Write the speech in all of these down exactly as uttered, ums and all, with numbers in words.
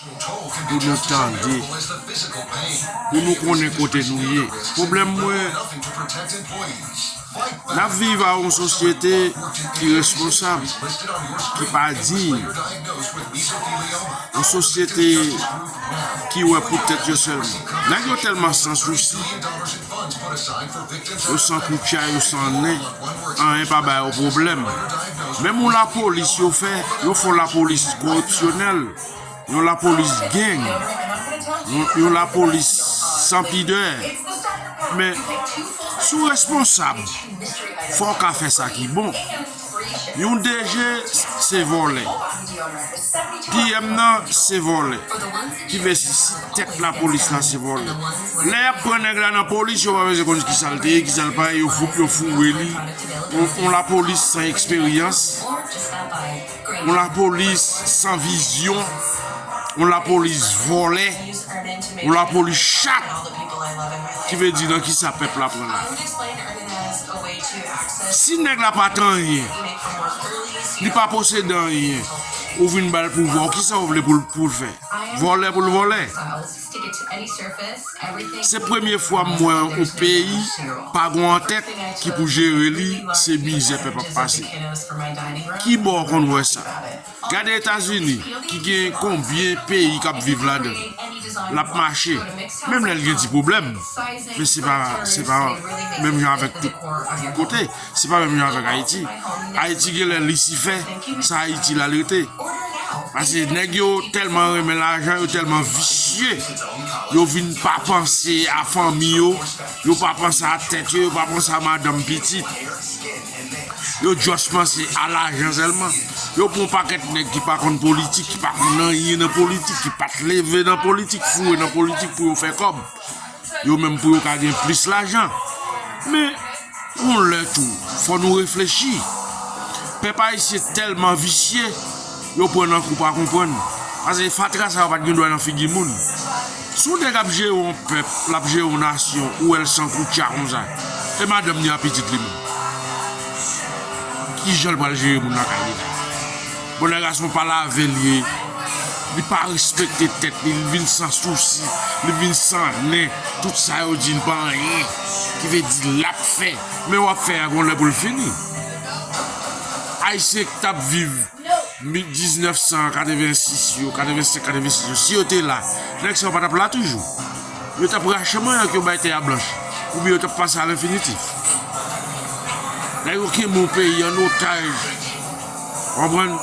pou nou tande, pou nou konnen kote nou ye. Pwoblèm mwen, n ap viv a yon sosyete ki responsab, ki pa diy, yon sosyete ki wè pou tèt yo sèlman. Nèg yo tèlman san sousi, yo san koutcha, yo san nen, anyen pa ba yo pwoblèm. Menm yon lapolis yo fè, yo fè yon lapolis koripsyonèl, yon lapolis gang, yon, yon lapolis san pidè. Men, si w responsab, fò w ka fè sa ki bon. Yon D G se vòlè. P M nan se vòlè. Ki vle di si tèt lapolis la se vòlè. Lè y ap pran nèg la nan polis, yo pa bezwen konn kisa l te ye, kisa l pa ye, yo foup, yo foure li. Yon, yon lapolis san eksperyans, yon lapolis san vizyon, yon lapolis vòlè, yon lapolis chat. Ki vle di nan kisa pèp la pran la. Si nèg la pa t anyen, li pa posede anyen, ou vin ba l pouvwa, kisa w vle pou l, pou l fè? Vòlè pou l vòlè. Se premye fwa m wè yon peyi pa gon antèt ki pou jere li, se mizè pèp ap pase. Ki bò w konn wè sa? Gade Etazini, ki gen konbyen peyi k ap viv ladan l. L ap mache. Menm lè l gen ti pwoblèm. Men se pa, se pa menm jan avèk tout kote. Se pa menm jan avèk Ayiti. Ayiti genlè Lisifè, sa Ayiti l al rete. Paske nèg yo tèlman renmen lajan, yo tèlman visye, yo vin pa panse a fanmi yo, yo pa panse a tèt yo, yo pa panse a madanm, pitit. Yo just panse a lajan sèlman. Yo pran yon pakèt nèg ki pa konn politik, ki pa konn anyen nan politik, ki pa t leve nan politik, foure nan politik pou yo fè kòb. Yo menm pou yo ka gen plis lajan. Men, yon lè tou, fò nou reflechi. Pèp ayisyen tèlman visye, yo pran nan kou pa konprann. Paske fatra sa yo pa t gen dwa nan figi moun. Si yon nèg ap jere yon pèp, l ap jere yon nasyon, ou wè l san koutcha konsa, e madanm ni a pitit li menm? Kijan l pral jere moun lakay li la? Bon, nèg la se yon palave l ye. Li pa respekte tèt li, li vin san sousi, li vin san nen. Tout sa yo di l pa anyen. Ki vle di l ap fè. Men w ap fè a gon lè pou l fini. Ayisyen k t ap viv mi-, diznèf san katrevensis yo, katrevensenk, katrevensis yo, si yo te la, nèg sa yo pa t ap la toujou. Yo t ap rache manyen yo bay tè a blanch, oubyen yo t ap pase a lenfinitif. Nèg yo kenbe yon peyi an otaj. Konprann?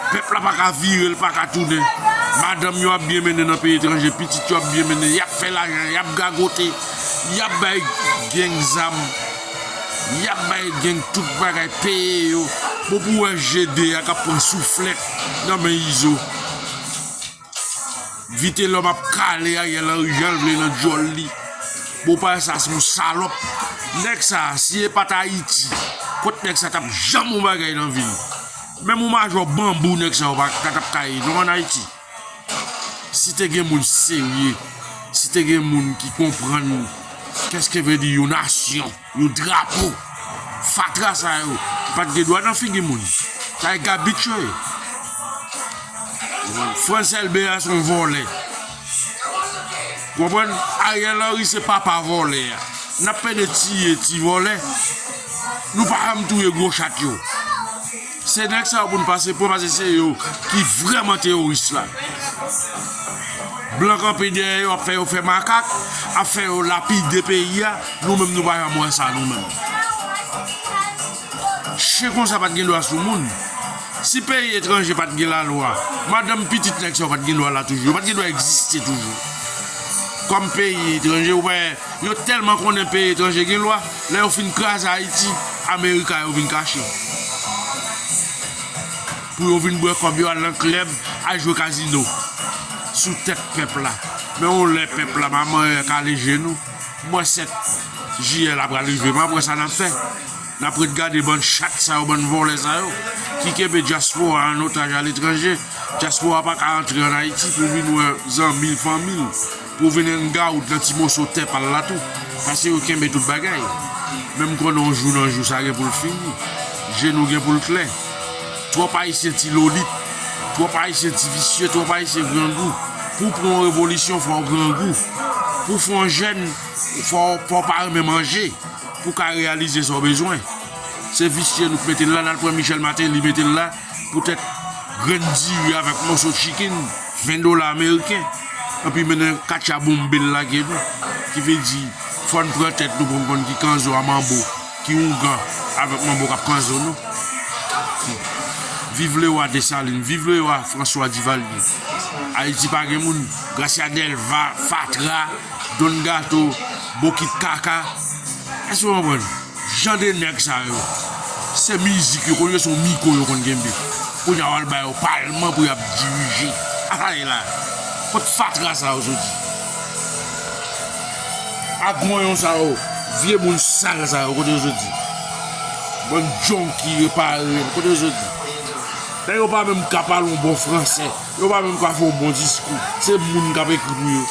Pèp la pa ka vire, l pa ka tounen. Madanm yo ap byen mennen nan peyi etranje, pitit yo ap byen mennen, y ap fè lajan, y ap gagote, y ap bay gang zam, y ap bay gang tout bagay, peye yo. Bon, pou wè G D a k ap pran souflèt nan men Izo. Vitelòm ap kale Ariel Henry jan l vle nan djòl li. Bon, parèy sa se yon salòp. Nèg sa, si e pa t Ayiti, kot nèg sa t ap janm yon bagay nan vi l? Menm yon majò banbou nèg sa yo pa, pa t ap ka ye non ann Ayiti. Si te gen moun serye, si te gen moun ki konprann kèske vle di yon nasyon, yon drapo, fatra sa yo pa t gen dwa nan figi moun. Sa e gabit yo ye. Frantz Elbé a se yon vòlè. Konprann? Ariel Henry se papa vòlè a. N ap pede tiye ti vòlè. Nou pa janm touye gwo chat yo. Se nèg sa yo pou n pase pran, paske se yo ki vrèman teworis la. Blan kanpe dèyè yo, ap fè yo fè makak, ap fè yo lapide peyi a. Nou menm, nou pa janm wè sa, nou menm. Chen konsa pa t gen dwa sou moun. Si peyi etranje pa t gen lalwa, madanm pitit nèg sa yo pa t gen dwa la toujou. Yo pa t gen dwa egziste toujou. Kòm peyi etranje, ou pa wè, yo tèlman konnen peyi etranje gen lwa, lè yo fin kraze Ayiti, Amerika yo vin kache. Pou yo vin bwè kòb yo, al nan klèb, al jwe kazino. Sou tèt pèp la. Men yon lè pèp la, manman yo kale je nou. M wè sèt jiyè la pral rive, m ap wè sa n ap fè. N ap ret gade bann chat sa yo, bann vòlè sa yo, ki kenbe dyaspora an otaj aletranje. Dyaspora pa ka antre ann Ayiti pou vin wè zanmi l, fanmi l, pou vin hang out nan ti moso tè pa l la tou. Paske yo kenbe tout bagay. Men m konnen yon jou nan jou sa gen pou l fini. Je nou gen pou l klè. Twòp Ayisyen ti lolit. Twòp Ayisyen ti visye, twòp Ayisyen grangou. Pou w pran yon revolisyon, fò w grangou. Pou w fè yon jèn, fò, fò w pa renmen manje. Pou w ka reyalize sa w bezwen. Se visye nou k mete l la, n al pran Michel Martelly mete l la, poutèt grenn diri avèk moso chicken, ven dola ameriken. Anpi mennen katcha bonbe l lage nou. Ki vle di, fò n pran tèt nou pou n konn ki kanzo a manbo, ki oungan avèk manbo k ap kanzo nou. Viv lewa Desalin, viv lewa François Duvalier. Ayiti pa gen moun, Gracia Delva, fatra, Don Gato, bokit kaka. Èske w konprann? Jan de nèg sa yo, se mizik yo konn, se yon mikwo yo konn kenbe. Kounye a w al ba yo palman pou y ap dirije. Ala e la. Kot fatra sa yo soti? Ak gwanyon sa yo, vye moun sal sa yo, kote yo soti? Bann junkie repare, kote yo soti? Nèg yo pa menm ka pale yon bon fransè, yo pa menm ka fè yon bon diskou. Se moun k ap ekri pou yo.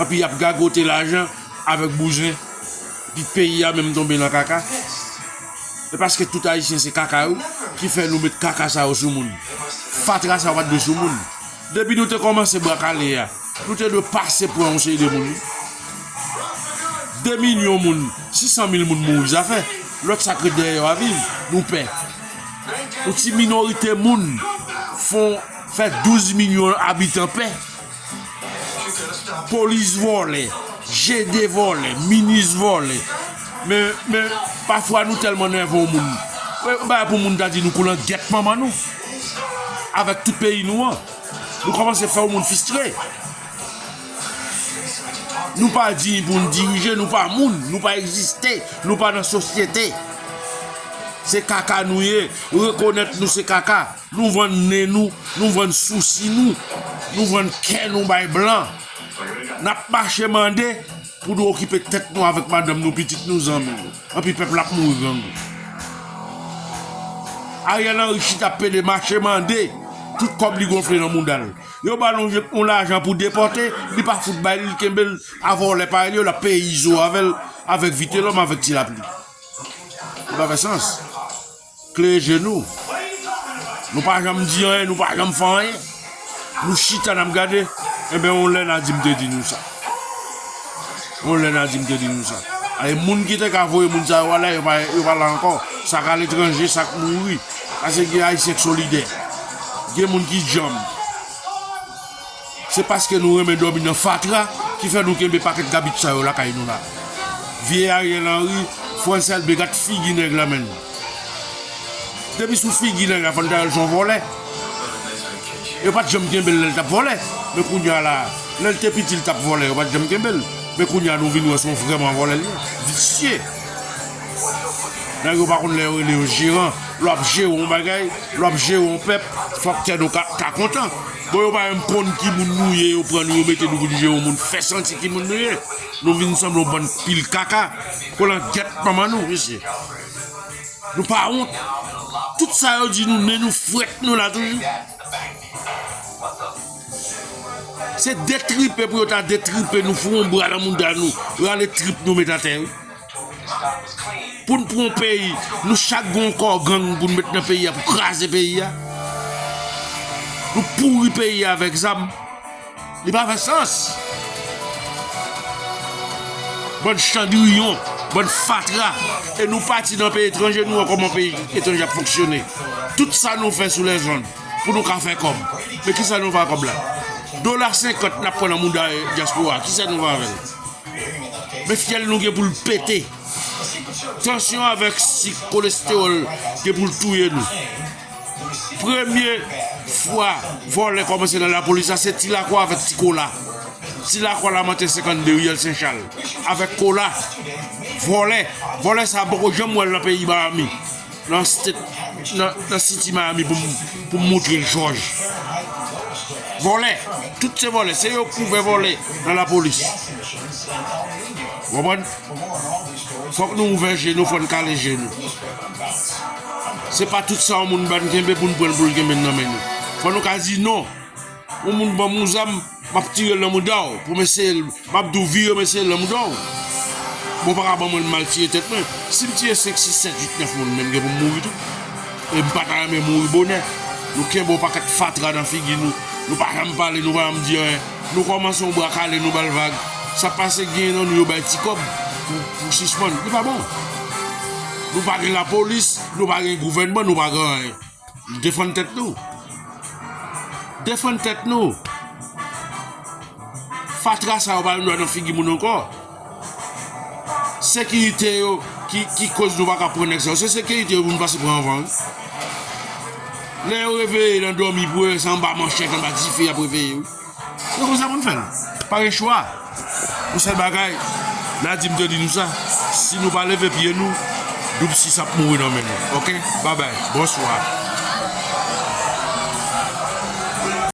Anpi y ap gagote lajan avèk bouzen. Epi peyi a menm tonbe nan kaka. E paske tout Ayisyen se kaka yo, ki fè nou met kaka sa yo sou moun. Fatra sa yo pa t dwe sou moun. Depi nou te kòmanse bwa kale a, nou te dwe pase pran yon seri de moun wi. De milyon moun, sis san mil moun mouri, zafè. Lòt sa k ret dèyè yo a viv, nou pè. Yon ti minorite moun fon, fè douz milyon abitan pè. Polis vòlè, G D vòlè, minis vòlè. Men, men, pafwa nou tèlman nève yon moun. Yon bagay pou moun ta di nou kou langèt manman nou. Avèk tout peyi nou an. Nou kòmanse fè yon moun fistre. Nou pa diy pou n dirije, nou pa moun, nou pa egziste, nou pa nan sosyete. Se kaka nou ye, rekonèt nou se kaka. Nou vann nen nou, nou vann sousi nou, nou vann kè nou bay blan. N ap mache mande pou nou okipe tèt nou avèk madanm nou, pitit nou, zanmi nou. Anpi pèp la ap mouri grangou. Ariel Henry chita ap pede mache mande, tout kòb li gonfle nan mouda l. Yo ba l yon, yon lajan pou depòte, li pa fout bay li, l kenbe l a vòlè parèy li yo, l ap peye izo avè l, avèk Vitelòm, avèk Ti Lapli. Li pa fè sans. Klere je nou. Nou pa janm di anyen, nou pa janm fè anyen. Nou chita n ap gade. Enben, yon lè n a di m te di nou sa. Yon lè n a di m te di nou sa. Ay, moun ki te ka voye moun sa yo ale, yo pa, yo pa la ankò. Sa k aletranje, sa k mouri. Paske gen Ayisyen k solidè. Gen moun ki djanm. Se paske nou renmen dòmi nan fatra ki fè nou kenbe pakèt gabit sa yo lakay nou la. Vye Ariel Henry, Frantz Elbé, gad figi nèg la menm. Depi sou figi nèg la, fò n ta wè l se yon vòlè. Yo pa t janm kenbe l lè l t ap vòlè. Men kounye a la, lè l te piti l t ap vòlè, yo pa t janm kenbe l. Men kounye a nou vin wè se yon vrèman vòlè l ye. Visye. Nèg yo pa konn lè yo rele yo jeran. Lè w ap jere yon bagay, lè w ap jere yon pèp, fòk tèt ou ka, ka kontan. Bon, yo pa menm konn ki moun nou ye, yo pran nou, yo mete nou pou n jere yon moun, fè santi ki moun nou ye. Nou vin sanble yon bann pil kaka. Kou langèt manman nou, mesye. Nou pa wont. Tout sa yo di nou, men nou frèt nou la toujou. Se detripe pou yo ta detripe nou, fout yon bra nan mouda nou, rale trip nou met atè, wi. Pou n pran yon peyi, nou chak gen yon kò gang pou n met nan peyi a, pou kraze peyi a. Nou pouri peyi a avèk zam. Li pa fè sans. Bann chandriyon, bann fatra. E nou pati nan peyi etranje, nou wè kòman peyi etranje ap fonksyone. Tout sa nou fè sou lèzonn pou nou ka fè kòb. Men kisa nou fè ak kòb la? Dola senkant n ap pran nan mouda dyaspora. Kisa nou fè avè l? Men fyèl nou gen pou l pete. Tansyon avèk sik, kolestewòl gen pou l touye nou. Premye fwa vòlè kòmanse nan lapolis la, se Ti Lakwa avèk Ti Kola. Ti Lakwa Lamantè senkannde, riyèl Sen Chal. Avèk Kola. Vòlè. Vòlè sa a m poko janm wè l nan peyi Miami. Nan state, nan, nan city Miami pou m, pou m montre l Jòj. Vòlè. Tout se vòlè. Se yo k ouvè vòlè nan lapolis. Ou konprann? Fòk nou ouvè je nou, fò n kale je nou. Se pa tout sa yon moun ban kenbe pou n pran l pou l kenbe n nan men nou. Fò nou ka di non. Yon moun ban m yon zam, m ap tire l nan mouda w pou m eseye l. M ap di w vire m eseye l nan mouda w. Bon, w pa ka ban mwen l, m al tire tèt mwen. Si m tire senk, sis, sèt, uit, nèf moun, men m gen pou m mouri tou. E m pa ta renmen mouri bonè. Nou kenbe yon pakèt fatra nan figi nou. Nou pa janm pale, nou pa janm di anyen. Nou kòmanse yon bwa kale, nou ba l vag. Sa pase gen nan nou yo bay ti kòb pou, pou sispann. Li pa bon. Nou pa gen lapolis, nou pa gen gouvènman, nou pa gen anyen. Defann tèt nou. Defann tèt nou. Fatra sa yo pa vin dwa nan figi moun ankò. Sekirite yo ki, ki koz nou pa ka pran nèg sa yo. Se sekirite yo pou nou pase pran anvan, wi. Lè yo reveye nan dòmi pou yo, se anba manchèt, anba dife y ap reveye, wi. Se konsa pou n fè l. Pa gen chwa. Yon sèl bagay, Nadim te di nou sa. Si nou pa leve pye nou, Doub sis ap mouri nan men nou. Oke? Babay. Bonswa.